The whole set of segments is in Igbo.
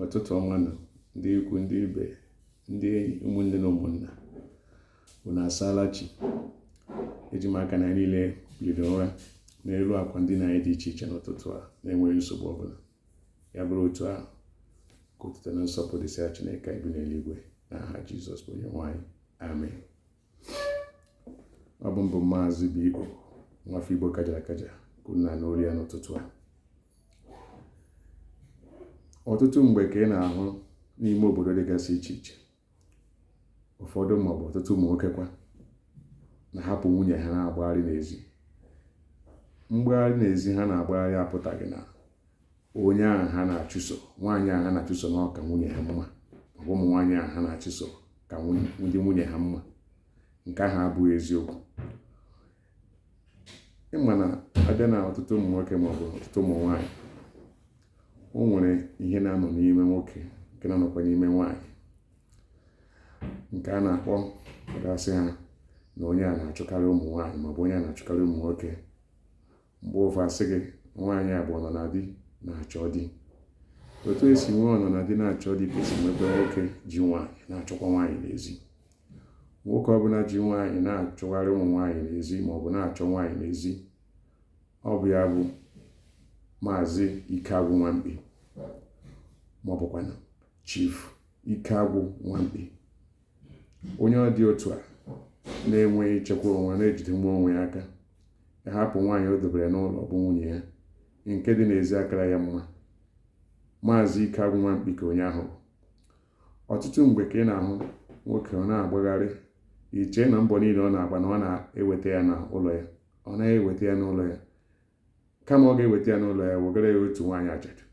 Ụtụtụ ọma nụ, ndị ikwu, ndị ibe, ndị enyi, ụmụnne na ụmụnna. Unu asaala chi. Eji m aka na anyị niile biliri ụra n'elu akwa ndina anyị dị iche iche n'ụtụtụ a na-enweghị nsogbu ọbụla. Ya bụrụ otu ahụ, ka otuto na nsọpụrụ dịsịa Chineke anyị bi n'eluigwe n'aha Jizọs bụ onye nwe anyị. Amen. Ọ bụ mbụ Maazị B.O. nwafọ Igbo kajara akaja ka unu na-anụ olu ya n'ụtụtụ a. Ọtụtụ mgbe ka ị na-ahụ n'ime obodo dịgasị iche iche, ụfọdụ maọbụ ọtụtụ ụmụ nwoke kwa na-ahapụ nwunye ha na-agbagharị n'ezi. Mgbagharị n'ezi ha na-agbagharị apụtaghị na onye ahụ ha na-achụso, nwaanyị ahụ ha na-achụso na ọ ka nwunye ha mma, maọbụ ụmụ nwaanyị ahụ ha na-achụso ka ndị nwunye ha mma. Nke ahụ abụghị eziokwu. Ị ma na abịa na ọtụtụ ụmụ nwoke maọbụ ọtụtụ ụmụ nwaanyị, o nwere ihe na-anọ n'ime nwoke nke na-anọkwa n'ime nwaanyị, nke a na-akpọ gasị ha na onye a na-achụkarị ụmụ nwaanyị maọbụ onye a na-achụkarị ụmụ nwoke. Mgbe ụfọdụ asị gị nwaanyị a bụ ọnọ na di na-achọ di. Otu esi nwee ọnọ na di na-achọ di ka esi nwekwa nwoke ji nwaanyị na-achọkwa nwaanyị n'ezi. Nwoke ọbụla ji nwaanyị na-achọgharị ụmụ nwaanyị n'ezi maọbụ na-achọ nwaanyị n'ezi, ọ bụ ya bụ Maazị Ikeagwụ Nwamkpi maọbụkwanụ Chief Ikeagwụ Nwamkpi. Onye ọ dị otu a na-enweghị nchekwa onwe, na-ejidenwu onwe ya aka, hapụ nwaanyị o dobere n'ụlọ bụ nwunye ya nke dị n'ezi akara ya mma. Maazị Ikeagwụ Nwamkpi ka onye ahụ bụ. Ọtụtụ mgbe ka ị na-ahụ nwoke ọ na-agbagharị, i chee na mbọ niile ọ na-agba na ọ na-eweta ya n'ụlọ ya. Ọ naghị eweta ya n'ụlọ ya. Kama ọ ga-eweta ya n'ụlọ ya, wegara ya otu nwaanyị ajadu.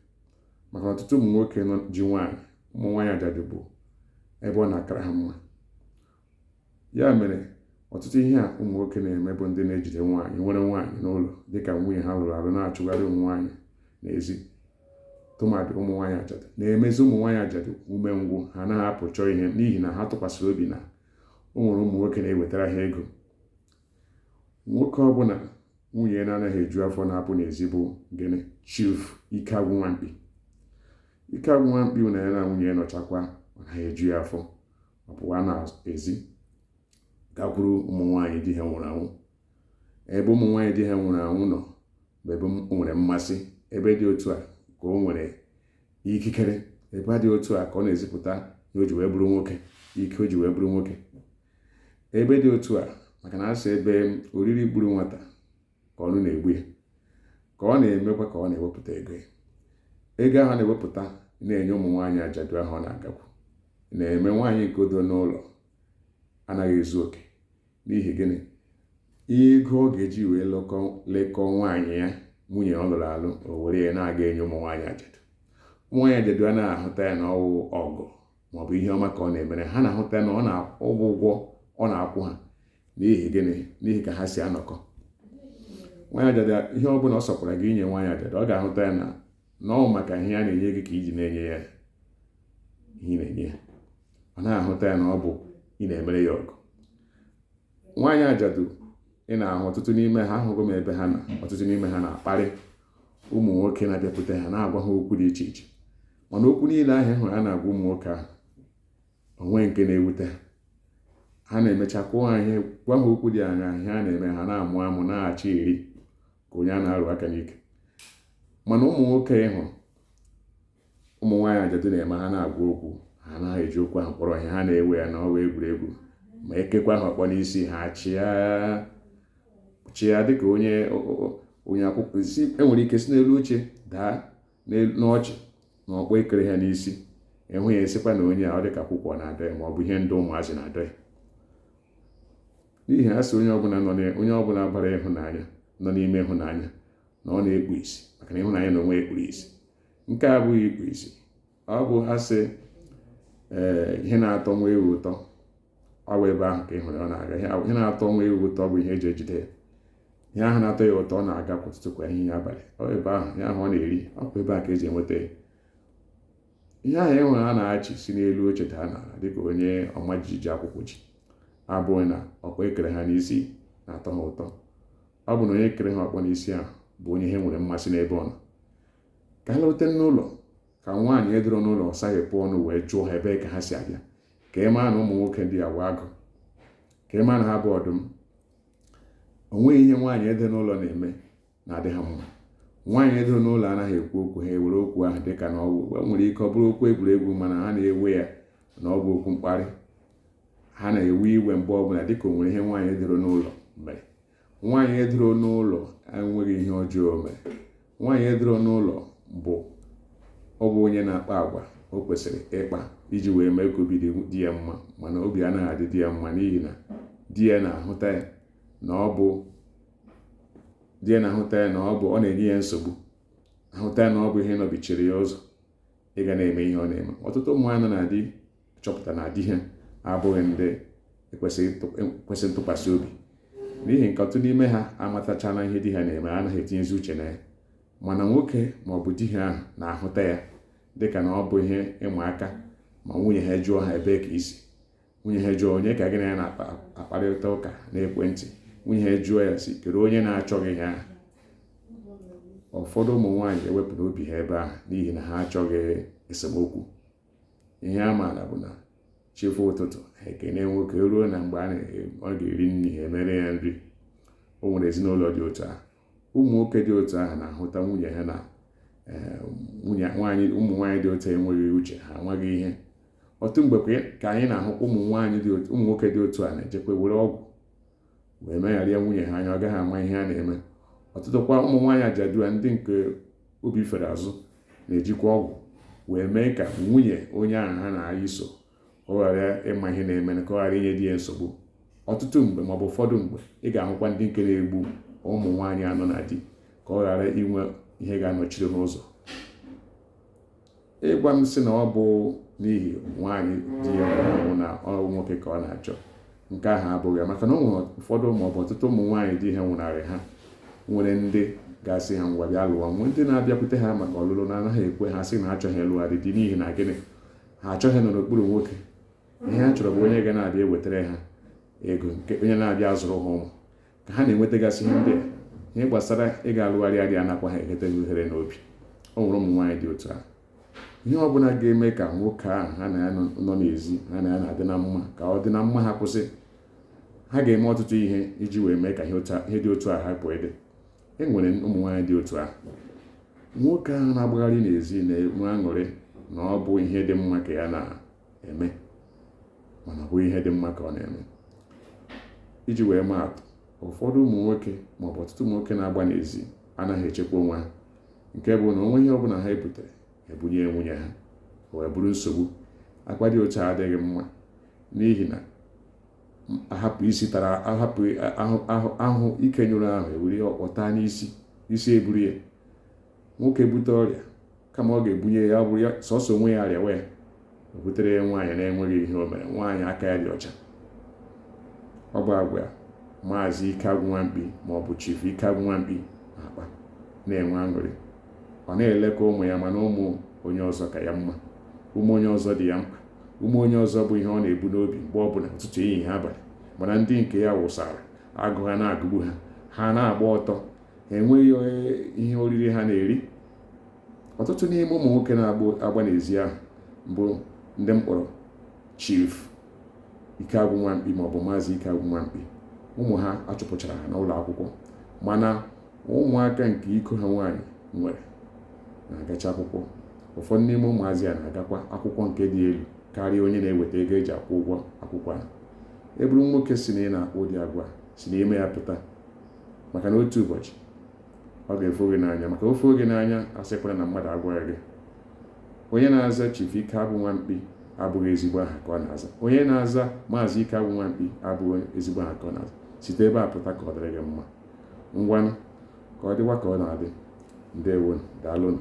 Maka ọtụtụ ụmụ nwoke nọ ji nwaanyị, ụmụ nwaanyị ajadu bụ ebe ọ na-akara ha mma. Ya mere ọtụtụ ihe a ụmụ nwoke na-eme bụ ndị na-ejide nwaanyị, nwere nwaanyị n'ụlọ dịka nwunye ha lụrụ alụ na-achụgharị ụmụ nwaanyị n'ezi, tụmadị ụmụ nwaanyị ajadu, na-emezi ụmụ nwaanyị ajadu umengwụ. Ha anaghị apụ chọọ ihe n'ihi na ha tụkwasịrị obi na o nwere ụmụ nwoke na-ewetara ha ego. Nwoke ọbụla nwunye ya na-anaghị eju afọ na-apụ n'ezi bụ gịnị? Chief Ikeagwụ Nwamkpi. Ikeagwụ Nwamkpi na ya na nwunye ya nọchakwa, ọ naghị eju ya afọ, ọ pụwa n'ezi gakwuru ụmụ nwaanyị di ha nwụrụ anwụ. Ebe ụmụ nwaanyị di ha nwụrụ anwụ nọ bụ ebe o nwere mmasị, ebe dị otu a ka o nwere ikikere, ebe dị otu a ka ọ na-ezipụta na o ji wee bụrụ nwoke, ike o ji wee bụrụ nwoke. Ebe dị otu a, maka na asị ebe oriri gburu nwata ka ọnụ na-egbu ya, ka ọ na-emekwa ka ọ na-ewepụta ego ya. Ego ahụ na-ewepụta na-enye ụmụ nwaanyị ajadu ahụ ọ na-agakwu na-eme nwaanyị nke odo n'ụlọ anaghị ezu oke. N'ihi gịnị? Ego ọ ga-eji wee lekọọ nwaanyị ya, nwunye ọ lụrụ alụ, o were ya na-aga enye ụmụ nwaanyị ajadu. Ụmụ nwaanyị ajadu anaghị ahụta ya na ọwụ ọgụ maọbụ ihe ọma ka ọ na-emere ha, na-ahụta na ọ na-akwụ ụgwọ ọ na-akwụ ha. N'ihi gịnị? N'ihi ka ha si anọkọ. Nwaanyị ajadu, ihe ọ bụla ọ sọkwara gị inye nwaanyị ajadu, ọ ga-ahụta ya na ọ maka ihe a na-enye gị ka iji na-enye ya ihe ị na-enye ya. Ọ naghị ahụta ya na ọ bụ ị na-emere ya ọgụ. Nwaanyị ajadu ị na-ahụ ọtụtụ n'ime ha, ahụgo m ebe ha na ọtụtụ n'ime ha na-akparị ụmụ nwoke na-abịakwute ha, na-agwa ha okwu dị iche iche. Mana okwu niile ahụ ị hụrụ a na-agwa ụmụ nwoke ahụ, onwe nke na-ewute ha. Ha na-emecha kwụọ ha ihe, gwa ha okwu dị aṅaa, ihe a na-eme ha na-amụ amụ, na-achị eri ka onye a na-arụ aka n'ike. Mana ụmụ nwoke ị hụrụ ụmụ nwaanyị ajadu na-eme ha na-agwa okwu, ha anaghị eji okwu ahụ kpọrọ ihe, ha na-ewe ya na ọwa egwuregwu. Ma ekekwa ha ọkpọ n'isi, ha chịa chịa dịka onye onye akwụkwọ si enwere ike si n'elu oche daa n'ọchị na ọkpọ ekere ha n'isi. Ịhụ ya, esikwa na onye a ọ dịka akwụkwọ na-adọ ya maọbụ ihe ndị ụmụazị na-adọ ya. N'ihi a sị onye ọbụla nọ onye ọbụla bara ịhụnanya nọ n'ime ịhụnanya na ọ na-ekpu isi, maka na ịhụnanya na onwe ekpuru isi. Nke a abụghị ikpu isi, ọ bụ asị ee ihe na-atọ nwa ewu ụtọ, ọ bụ ebe ahụ ka ị hụrụ ọ na-aga. Ihe na-atọ nwa ewu ụtọ bụ ihe eji ejide ya. Ihe ahụ na-atọ ya ụtọ, ọ na-aga kwa ụtụtụ, kwa ehihie, abalị. Ọ ebe ahụ, ihe ahụ ọ na-eri, ọ bụ ebe a ka eji enweta ya. Ihe ahụ ị hụrụ a na-achị si n'elu oche daa n'ala dịka onye ọma jijiji akwụkwọ ji, abụghị na ọkpọ ekere ha n'isi na-atọ ha ụtọ. Ọ bụ na onye kere ha ọkpọ n'isi ahụ bụ onye ha nwere mmasị n'ebe ọ nọ. Ka ha lọrute n'ụlọ, Ka nwaanyị edoro n'ụlọ saghepụ ọnụ wee jụọ ha ebee ka ha si abịa, ka ị maa na ụmụ nwoke ndị a wụ agụ, ka ị maa na ha bụ ọdụm. O nweghị ihe nwaanyị edo n'ụlọ na-eme na-adị ha mma. Nwaanyị edo n'ụlọ anaghị ekwu okwu, ha ewere okwu ahụ dịka na ọ nwere ike ọ bụrụ okwu egwuregwu, mana ha na-ewe ya na ọ bụ okwu mkparị. Ha na-ewe iwe mgbe ọbụla dịka o nwere ihe nwaanyị edoro n'ụlọ mere. Nwaanyị edoro n'ụlọ enweghị ihe ọjọọ mere. Nwaanyị edoro n'ụlọ bụ ọ bụ onye na-akpa agwa o kwesịrị ịkpa iji wee mee ka obi dị ya mma, mana obi anaghị adị di ya mma n'ihi na di ya na-ahụta ya na ọ bụ di ya na-ahụta ya na ọ bụ ọ na-enye ya nsogbu, ahụta ya na ọ bụ ihe nọbichiri ya ụzọ ịga na-eme ihe ọ na-eme. Ọtụtụ ụmụ nwaanyị nọ na di chọpụta na di ha abụghị ndị kwesịrị ntụkwasị obi, n'ihi nke ọtụtụ n'ime ha amatachala ihe di ha na-eme, anaghị etinyezi uche na ya. Mana nwoke ma ọ bụ di ha ahụ na-ahụta ya dịka na ọ bụ ihe ịma aka ma nwunye ha jụọ ha ebee ka isi, nwunye ha jụọ onye ka gị na ya na-akparịta ụka n'ekwentị, nwunye ha jụọ ya si kedu onye na-achọghị ihe ahụ. Ụfọdụ ụmụ nwaanyị ewepụrụ obi ha ebe ahụ n'ihi na ha achọghị esemokwu. Ihe a maara bụ na chi fo ụtụtụ ha ekene nwoke, ruo na mgbe ọ ga-eri nri ha emere ya nri. O nwere ezinụlọ dị otu ahụ. Ụmụ nwoke dị otu ahụ na-ahụta nwunye ha na nwunye nwaanyị, ụmụ nwaanyị dị otu enweghị uche, ha amaghị ihe. Ọtụtụ mgbe ka anyị na-ahụkwa ụmụ nwaanyị dị otu, ụmụ nwoke dị otu a na-ejekwa were ọgwụ wee megharịa nwunye ha anya, ọ gaghị ama ihe a na-eme. Ọtụtụ kwa ụmụ nwaanyị ajadu a, ndị nke obi fere azụ, na-ejikwa ọgwụ wee mee ka nwunye onye ahụ ha na-iso ọ ghara ịma ihe na-eme, ka ọ ghara inye di ya nsogbu. Ọtụtụ mgbe maọbụ ụfọdụ mgbe ị ga-ahụkwa ndị nke na-egbu ụmụ nwaanyị anọ na di ka ọ ghara inwe ihe ga-anọchiri ha ụzọ. Ịgwa m sị na ọ bụ n'ihi nwaanyị di ya nwụrụ anwụ na ọ nwoke ka ọ na-achọ, nke ahụ abụghị ya, maka na o nwere ụfọdụ maọbụ ọtụtụ ụmụ nwaanyị di ha nwụnarị ha nwere ndị ga-asị ha ngwa bịa lụọ, nwee ndị na-abịakwute ha maka ọlụlụ na-anaghị ekwe ha, sị na achọghị ịlụgharị di n'ihi na gịnị, ha achọghị nọ n'okpuru nwoke. Ihe ha chọrọ bụ onye ga na-abịa ewetara ha ego, nke onye na-abịa azụrụ ha ụmụ, ka ha na-enwetagasị ihe ndị a. Ihe gbasara ịga alụgharị adịghị anakwa ha eheteghị uhere n'obi. O nwere ụmụ nwaanyị dị otu ahụ. Ihe ọbụla ga-eme ka nwoke ahụ ha na ya nọ n'ezi, ha na ya na-adị na mma, ka ọ dị na mma ha kwụsị, ha ga-eme ọtụtụ ihe iji wee mee ka ihe dị otu a hapụ ịdị. E nwere ụmụ nwaanyị dị otu ahụ. Nwoke ahụ na-agbagharị n'ezi na-enwe aṅụrị na ọ bụ ihe dị mma ka ya na-eme, mana ọ bụghị ihe dị mma ka ọ na-eme. Iji wee maa atụ, ụfọdụ ụmụ nwoke maọbụ ọtụtụ ụmụ nwoke na-agba n'ezi anaghị echekwa onwe ha, nke bụ na onwe ihe ọbụla ha ebutere ebunye nwunye ha, o wee bụrụ nsogbu. Agwa dị otu a adịghị mma, n'ihi na ahapụ isi tara ahapụ ahụ ike nyụrụ ahụ ewere ọkpọ taa n'isi, isi eburu ya. Nwoke bute ọrịa, kama ọ ga-ebunye ya, ọ bụrụ ya sọsọ onwe ya arịawa ya, o butere ya nwaanyị na-enweghị ihe o mere, nwaanyị aka ya dị ọcha. Ọ bụ agwa Maazị Ikeagwu Nwamkpi maọbụ Chief Ikeagwu Nwamkpi na-akpa na-enwe aṅụrị. Ọ na-elekọ ụmụ ya, mana ụmụ onye ọzọ ka ya mma, ụmụ onye ọzọ dị ya mkpa, ụmụ onye ọzọ bụ ihe ọ na-ebu n'obi mgbe ọbụla, ụtụtụ, ehihie, abalị. Mana ndị nke ya wụsara agụ, ha na-agụgbu ha, ha na-agba ọtọ, ha enweghị ihe oriri ha na-eri. Ọtụtụ n'ime ụmụ nwoke na-agba n'ezi ahụ bụ ndị mkpọrọ Chief Ikeagwu Nwamkpi maọbụ Maazị Ikeagwu Nwamkpi, ụmụ ha achụpụchara ha n'ụlọ akwụkwọ, mana ụmụaka nke iko ha nwaanyị nwere na-agacha akwụkwọ. Ụfọdụ n'ime ụmụazị a na-agakwa akwụkwọ nke dị elu karịa onye na-eweta ego eji akwụ ụgwọ akwụkwọ ahụ. Eburu nwoke si na ị na-akpọ ụdị agwa si n'ime ya pụta, maka na otu ụbọchị ọ ga-efo gị n'anya, maka ofe gị n'anya asịkwara na mmadụ agwaghị gị. Onye na-aza Chief Ikeagwu Nwamkpi abụghị ezigbo aha ka ọ na-aza. Onye na-aza Maazị Ikeagwu Nwamkpi abụghị ezigbo aha ka ọ na-aza. Site ebe a pụta ka ọ dịrị gị mma. Ngwanụ, ka ọ dịwa ka ọ na-adị. Ndewonu, daalụnụ.